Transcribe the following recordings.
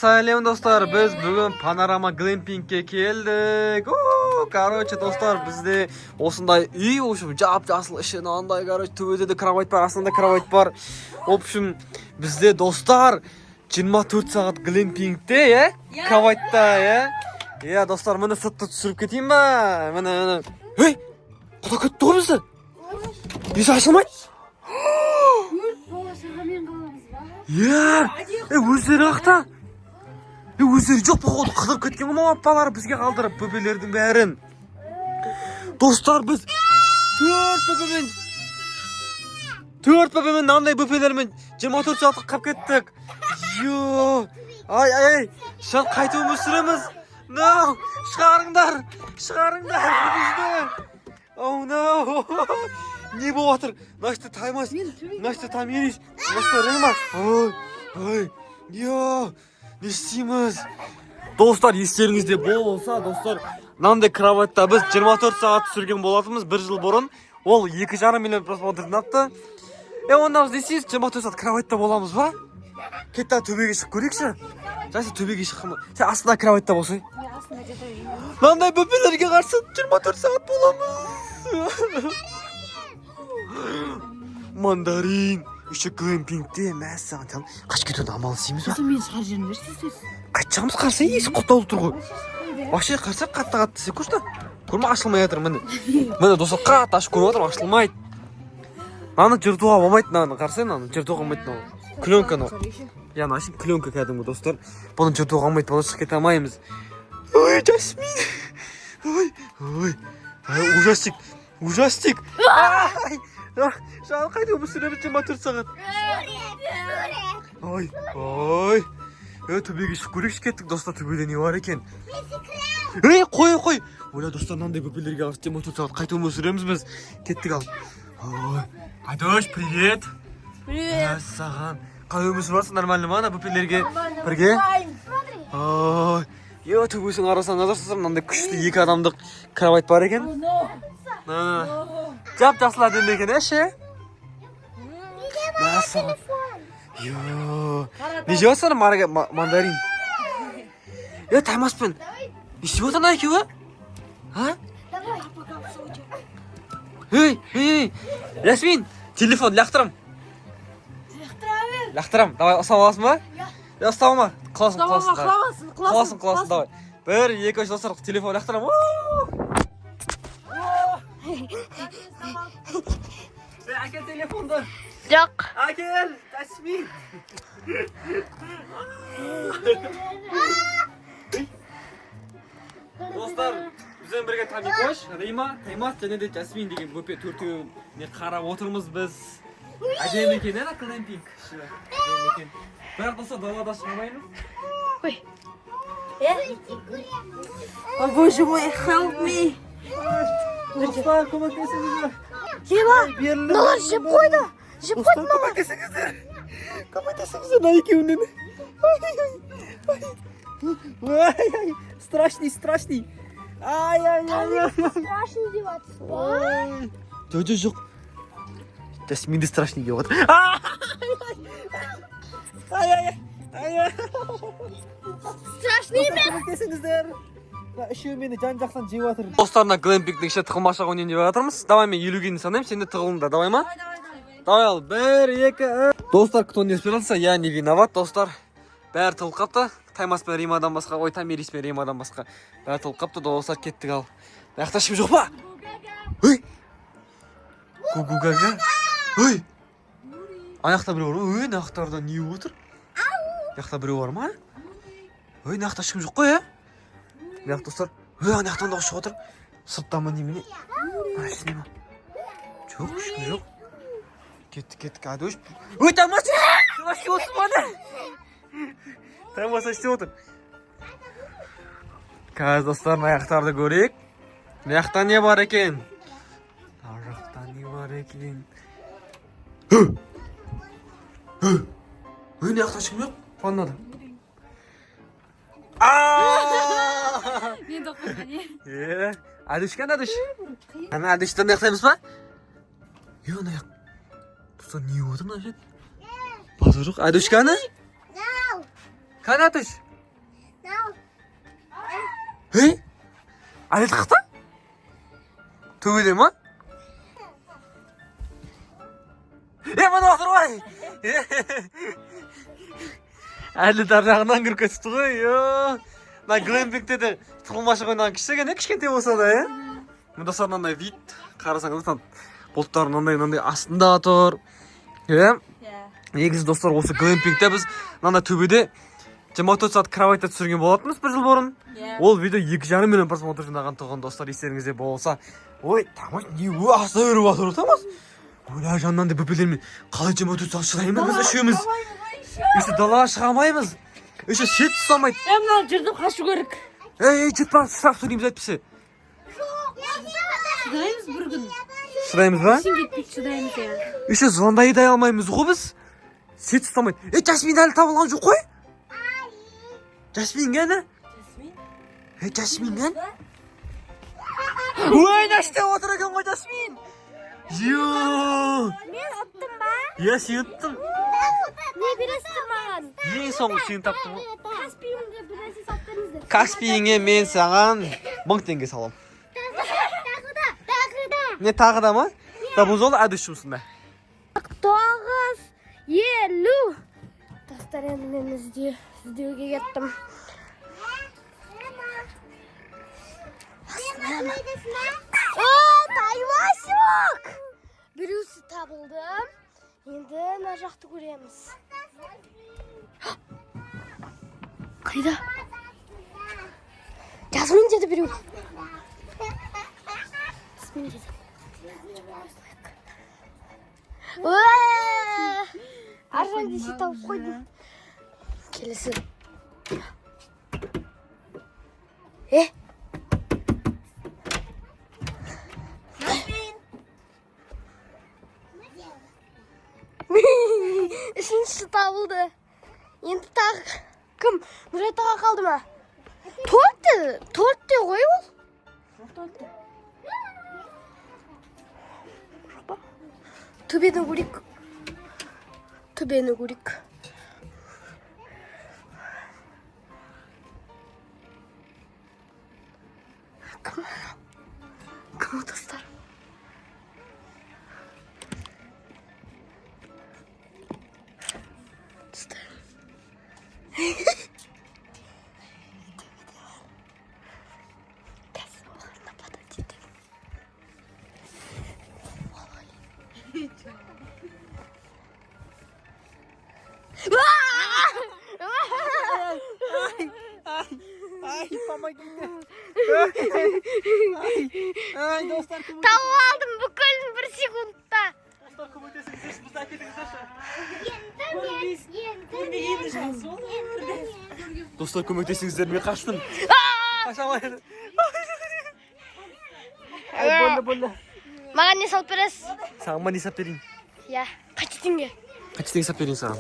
Сәлем, достар! Біз бүгін Панорама глэмпингке келдік. Уу, короче, достар, бізде осындай үй, в общем, жап жасыл іші мынандай. Короче, төбеде де кровать бар, астында кровать бар. В общем, бізде, достар, 24 сағат глэмпингте, иә, кроватьта, иә, достар. Міне, сыртты түсіріп кетейін ба? Міне, міне. Ей, құда кетті ғой бізді, есік ашылмайды. Төрт бала шағамен қаламыз ба? Иә, е, өздері қақта? Е, өздері жоқ, походу, қыдырып кеткен ғой мама папалары, бізге қалдырып бөпелердің бәрін. Достар, біз төрт бөпемен, мынандай бөпелермен 24 сағаттық қалып кеттік. Йо, ай, ай, ай, шын, қайтып өмір сүреміз? No, шығарыңдар, шығарыңдар бізді! Oh no, не болып жатыр? Мына жерде Таймас, мына жерде Томирис, мына жерде Рима. Ой, ой, йо, не істейміз, достар? Естеріңізде болса, достар, мынандай кроватьта біз 24 сағат түсірген болатынбыз бір жыл бұрын. Ол 2,5 миллион просмотр жинапты. Е, онда біз не істейміз? 24 сағат кроватьта боламыз ба? Кет та, төбеге шығып көрейікші. Жасы, төбеге шыққан ба? Сен астында кроватьта болсай. Мен астында жата берейін. Мынандай бөпелерге қарсы 24 сағат боламыз. Мандарин еще глэмпингте, мәссаған! Там қашып кетудің амалын істейміз ба? Сосын мені шығарып жіберіңдерші тез. Қайтып шығамыз? Қарсы, есік құлыптаулы тұр ғой вообще. Қарсы, қатты қатты істеп көрші. Көрме, ашылмай жатыр. Міне, міне, достар, қатты ашып көріп жатырмын, ашылмайды. Мынаны жыртуға болмайды, мынаны қарасай, мынаны жыртуға болмайды. Мынау пленка, мынау, иә, мына пленка кәдімгі, достар. Бұны жыртуға болмайды, бұны шығып кете алмаймыз. Ой, Жасмин, ой, ой, ой, ужастик, ужастик! Ай, жан, қайда өмір сүреміз 24 сағат? Ой, ой, е, төбеге шығып көрейікші. Кеттік, достар, төбеде не бар екен? Ей, қой, қой! Ойла, достар, мынандай бөпелерге қарсы 24 сағат қайта өмір сүреміз біз? Кеттік ал. Ой, Айдош, привет! Привет. Мәссаған, қалай өмір сүріп жатырсың? Нормально ма ана бөпелерге бірге? Ой, е, төбесін қарасаңыздар, достар, мынандай күшті екі адамдық кровать бар екен. Жап жасыл, әдемі екен, иә ше? Мәссаған! Йо, не жеп жатсыңдар? Мандарин. Е, Таймаспен не істеп жатыр ана екеуі, а? Ей, ей, Ясмин, телефон лақтырам, лақтырам. Давай, ұстап аласың ба? Иә, ұстап алма, құласын, құласын. Құламасын. Құласын, құласын. Давай, бір, екі, үш! Достар, телефон лақтырам. Ей, әкел телефонды! Жоқ. Әкел, Жасмин! Достар, бізбен бірге Тамикош, Рима, Таймас және де Жасмин деген бөпе, төртеуіне қарап отырмыз біз. Әдемі екен, иә, глэмпинг іші әдемі екен, бірақ, достар, далада шыға алмаймыз. Ой. О боже мой, help me. Достар, көмектесіңіздер! Еба, Берілдім! Мыналар жеп қойды. Жеп Достар, көмектесіңіздер, көмектесіңіздер мына екеуінен! Ай, ай, страшный, страшный! Ай, ай, ай, ай! Страшный деп жатсыз ба? Ой. Жоқ, жоқ, жоқ, Жасмин де страшный деп жатыр. Ай, ай, ай, ай! Страшный емес. Көмектесіңіздер, мына үшеуі мені жан жақтан жеп жатыр. Достар, мына глэмпингтің ішіне тығылмашақ ойнайын деп жатырмыз. Давай, мен 50-ге дейін санаймын, сен де тығылыңдар, давай ма? Давай, ал, бір, екі, үш! Достар, кто не справился, я не виноват. Достар, бәрі тығылып қалыпты, Таймас пен Римадан басқа. Ой, Томирис пен Римадан басқа бәрі тығылып қалыпты. Достар, кеттік ал. Мына жақта ешкім жоқ па? Ей, гу гага! Ей, ана жақта біреу бар ма? Ей, мына жақтарда не болып отыр? Мына жақта біреу бар ма? Ей, мына жақта ешкім жоқ қой, иә? Мына жақта, достар, ей, ана жақтан дауыс шығып отыр. Сыртта ма, немене? Ана ішінде ма? Жоқ, ешкім жоқ. Кеттік, кеттік! Айдош, ой, Таймас, Таймас, істеп отырсың ба? Ана Таймас істеп отыр. Қазір, достар, мына жақтарды көрейік. Мына жақта не бар екен? Мына жақта не бар екен? Ей, мына жақта ешкім жоқ ваннада. Ааа! Мен де қойған, е. Е, Әдіш, кәне, Әдіш? Ана Әдішті аяқтаймыз ба? Е, ана жақ. Достар, не болып отыр мына жерде? Базар жоқ. Әдіш, кәне? Кәне, Әдіш? Ей, Әділет қақта? Төбеде ма? Е, мына отыр ғой. Әділет ар жағынан кіріп кетіпті ғой. Йо. Мына глэмпингте де тығылмашық ойнаған кішкене кішкентай болса да, иә. Мына, достар, мынандай вид, қарасаңыз, мына бұлттар мынандай мынандай астында тұр. Иә. Негізі, достар, осы глэмпингте біз мынандай төбеде 24 сағат кроватьта түсірген болатынбыз бір жыл бұрын. Ол видео 2,5 миллион просмотр жинаған тұғын, достар, естеріңізде болса. Ой, Тамаш, не аса өріп жатыр Тамаш? Ойла, жаннан бөпелермен қалай 24 сағат шыдаймыз біз үшеуміз? Еще далаға шыға алмаймыз. Еще сеть ұстамайды. Е, мынаны жыртып қашу керек. Ей, ей, жыртпа, штраф төлейміз әйтпесе. Шыдаймыз бір күн. Шыдаймыз ба? Сен кетпейді, шыдаймыз, иә. Еще звондай да алмаймыз ғой біз. Сеть ұстамайды. Ей, Жасмин әлі табылған жоқ қой. Жасмин кәні? Ей, Жасмин кәні? Ой, не істеп отыр екен ғой Жасмин. Йо! Мен ұттым ба? Иә, сен ұттың. Не бересіздер маған? Ең соңғы сен таптың ғой. Каспиімге бір нәрсе салып беріңіздер. Каспиіңе мен саған 1000 теңге салам. Тағы да, тағы да. Не, тағы да ма? Да, бұл жолы әдіс жұмсын да. 9.50. Достар, енді мен іздеуге кеттім. О, таймасок! Біреусі табылды. Енді мына жақты көреміз. Қайда? Жасмин деді біреу. Жасмин деді. Уа! Аржан десе тауып қойдым. Келесі. Е? Үшіншісі табылды. Енді тағы кім? Нұрет аға қалды ма? Төрт те, төрт те ғой ол. Жоқ па? Төбені көрейік. Төбені көрейік. Кім? Кім ол, достар? Достар. Қазір оған нападать етемін. Ай, помогите. Ай, достар, Тауып алдым бүкілін бір секундта. Достар, көмектесіңіздерші, бізді әкетіңіздерші. Достар, көмектесіңіздер, мен қаштым. Қаша алмаймын. Ай, болды, болды. Маған не салып бересіз? Саған ма не салып берейін? Иә. Қанша теңге? Қанша теңге салып берейін саған?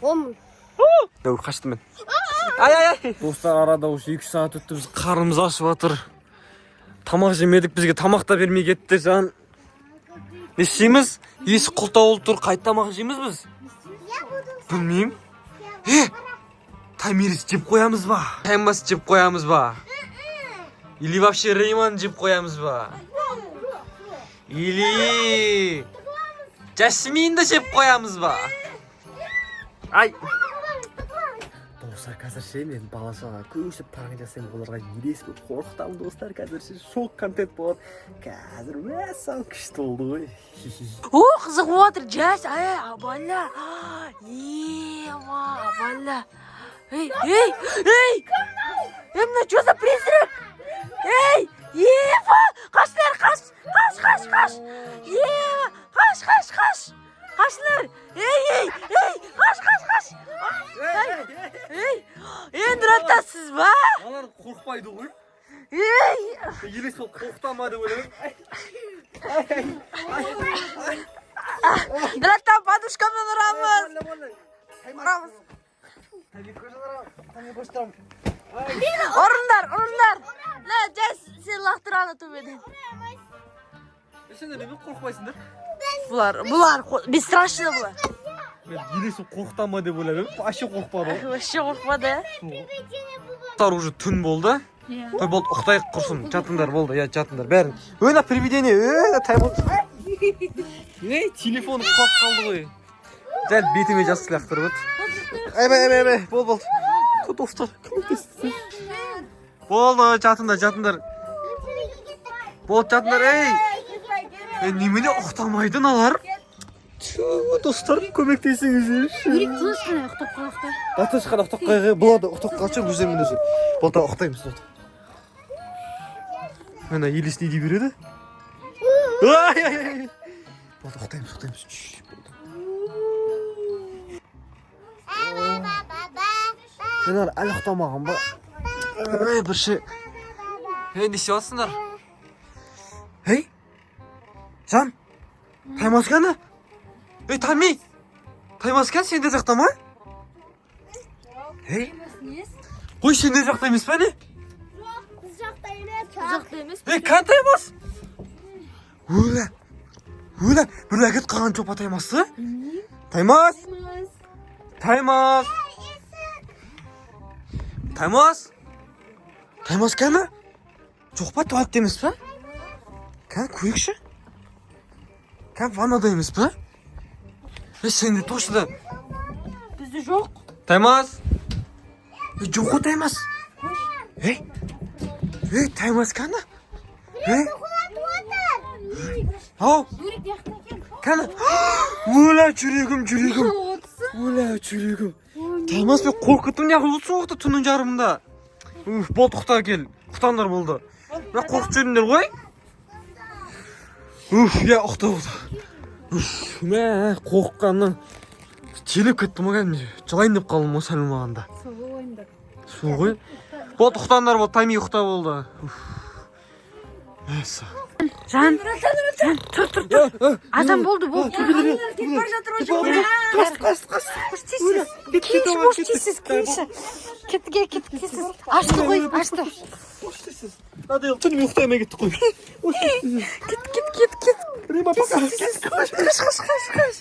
10 мың. Дәу, қаштым мен. Ай, ай, ай. Достар, арада уже 2 сағат өтті, біз қарнымыз ашып жатыр. Тамақ жемедік, бізге тамақ та бермей кетті, жан. Не істейміз? Есік құлтаулы тұр, қайта тамақ жейміз біз? Білмеймін. Е, Томирис жеп қоямыз ба? Таймас жеп қоямыз ба? Или вообще Рейман жеп қоямыз ба? Или Жасминді жеп қоямыз ба? Ай. Достар, қазір ше мен бала шаға көшіп пранк жасаймын, оларға елес болып қорқытамын. Достар, қазір ше шок контент болады қазір. Мәссаған, күшті болды ғой. О, қызық отыр, жас, ай, абайла. Ема, абайла. Ей, ей, ей! Ей, мына что за призрак? Ей, Ева! Қашыңдар, қаш, қаш, қаш, қаш! Ева, қаш, қаш, қаш! Қашыңдар! Ей, ей, ей, қаш, қаш, қаш! Ей, енді ратасыз ба? Олар қорықпайды ғой. Ей! Елес болып қорқыта ма деп ойлаймын. Нұраттан подушкамен ұрамыз! Ұрамыз! Ұрыңдар, ұрыңдар! Лә, жас, сен лақтыр ана төбеден. Сендер неме қорықпайсыңдар? Бұлар, бесстрашный бұлар. Мен елес болып қорқыта ма деп ойлап едім, вообще қорықпады ғой. Вообще қорықпады, ә? Достар, уже түн болды. Қой, болды, ұйықтайық құрсын. Жатыңдар, болды, иә, жатыңдар бәрін. Ой, мына привидение, ей, таймас. Ей, телефон құлап қалды ғой. Дәл бетіме жастық лақтырып өт. Айбай, айбай, айбай, болды, болды. Достар, көмектесіңіздер. Болды, жатыңдар, жатыңдар. Болды, жатыңдар, ей. Ей, немене ұйықтамайды мыналар? Ту, достар, көмектесіңіздерші. Тыныш қана ұйықтап қалайық та. Да, тыныш қана ұйықтап қалайық, болады, ұйықтап қалшы өздерімен өзі. Болды, ұйықтаймыз, болды. Мына елес не дей береді? Ай, ай, ай. Болды, ұйықтаймыз, ұйықтаймыз. Шш, болды. Мыналар әлі ұйықтамаған ба? Ай, бірші. Ей, не істеп жатсыңдар? Ей, Жан, Таймас кәні? Ей, Тами! Таймас кәні, сендер жақта ма? Ей, қой, сендер жақта емес па, не? Біз жақта емес. Жақта емес. Ей, кән Таймас? Өлә, өлә, бір әкет қалған жоқ па Таймасты? Таймас! Таймас! Таймас! Таймас кәні? Жоқ па, туалетте емес па? Кәні, көрейікші. Кәні, ваннада емес па? Ей, сенде точно. Бізде жоқ. Таймас! Ей, жоқ қой Таймас. Ей, ей, Таймас кәні? Ей, ау, кәні. Өлә, жүрегім, жүрегім. Өлә, жүрегім. Таймас, мен қорқыттым, неғып отырсың уақытта түннің жарымында? Уф, болды, ұйықта кел. Ұйықтаңдар, болды. Мына қорқытып жібердіңдер ғой. Уф, иә, ұйықта, болды. Уф, мә, қорыққаннан телеп кеттім ғой кәдімгідей. Жылайын деп қалдым ғой сәл болмағанда. Су ғой. Болды, ұйықтаңдар, болды, Тайми, ұйықта, болды. Уф. Мәссаған. Жан, Жан, тұр, тұр, тұр. Азан болды, болды. Кетіп бара жатыр. Қаш, қаш, қаш. Тез, кейінші, бош, тез, кейінші. Кетті, кел, кетті, тез. Ашты ғой, ашты. Надо, түнімен ұйықтай алмай кеттік қой. Кет, кет, кет, кет. Рима, пока. Қаш, қаш, қаш, қаш.